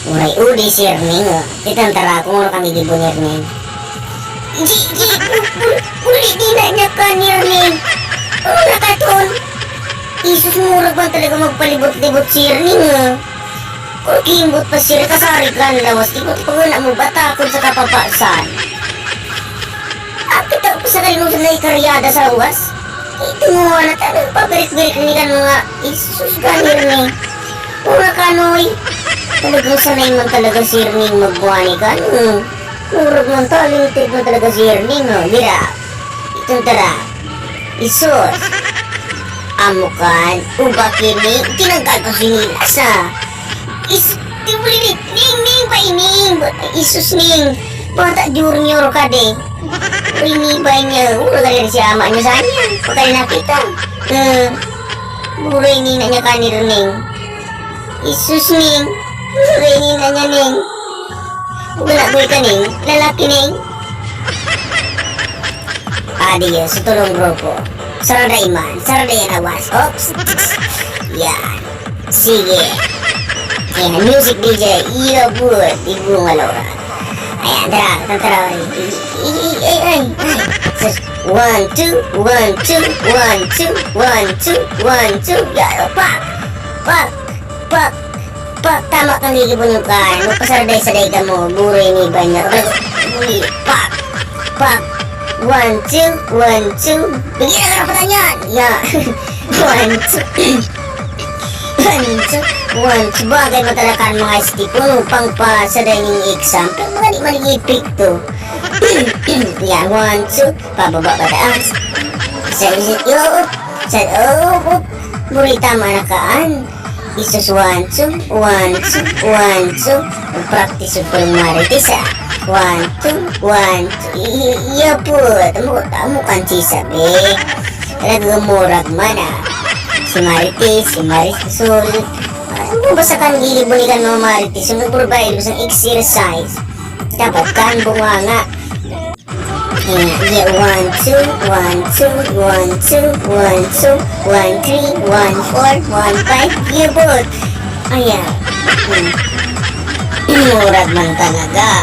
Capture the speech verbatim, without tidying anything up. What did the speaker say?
Uray, udi si Erning, oh. Kitang tara kung ano kang gigibo ni Erning. Di, di, uli, uli, di na niya ka ni Erning. Ano na ka ton? Isus, murag man talaga magpalibot-libot si Erning, oh. Kung kimbot pa siya, kasari ka ang lawas, di mo pag mo batakon sa kapapasan. Ang kita ko sa kalimutan na ikaryada sa lawas. Ito mo na talaga, pabirik-birik ni kan mga isus ganir ni. Mga kanoy. Talagang sanay man talaga si Erning magbuhani kan. Hmm. Murag man talented man talaga si Erning, no? Dira. Itong tara. Isus. Amo kan, uga kini, tinanggal ko sinilas, ah. Is, di mo rin, Ning, Ning, bay, Ning. Isus, Ning. Bata junior ka, de. Uy, ni bay niya. Ura ka rin si ama niya sa niya. Pagka nakita. Eh, buray ni na niya kanir, Ning. Isus, Ning. Buray ni na niya, Ning. Wala ko ka, Ning. Lalaki, Ning. Adios sa tulong grupo. Sarada iman. Sarada yan awas. Oops. Yan. Sige. Ayan, music D J. Iyo, good. Di bunga, Laura. Ayan, tara. Tara, tara. Ay, ay, ay, ay, ay. Sus. One, two, one, two, one, two, one, two, one, two. Yan, pak. Pak. Pak. Pak. Tama kang gigibon yung kan. Magpasarday-saday ka mo. Buray ni Banya. Uli. Pak. Pak. One, two, one, two. Bigyan na karapatan yan. Yeah. One, two. One, two. One, two. Bagay mo talaga ang mga estipon upang pa sa dining exam. Pero mga di man epekto. Yeah, one, two. Pababa, pataas. Sa isip, yo. Sa, oh, oh. Burita, manakaan. Isus, one, two, one, two, one, two. Practice yung pulong marites, ah. One, two, one, two. I-, i-, iya po. Tamo, tamo kan si sabi. Talagang murag man, ah. Si Marites, si Maris Sol. Ano ba sa kan gilibon ni kan mga Marites? Yung nag-provide mo sa exercise. Dapat kan bunganga. Ayan, yeah, one, two, one, two, one, two, one, two, one, three, one, four, one, five, yabot. Ayan. Hmm. Murag man talaga.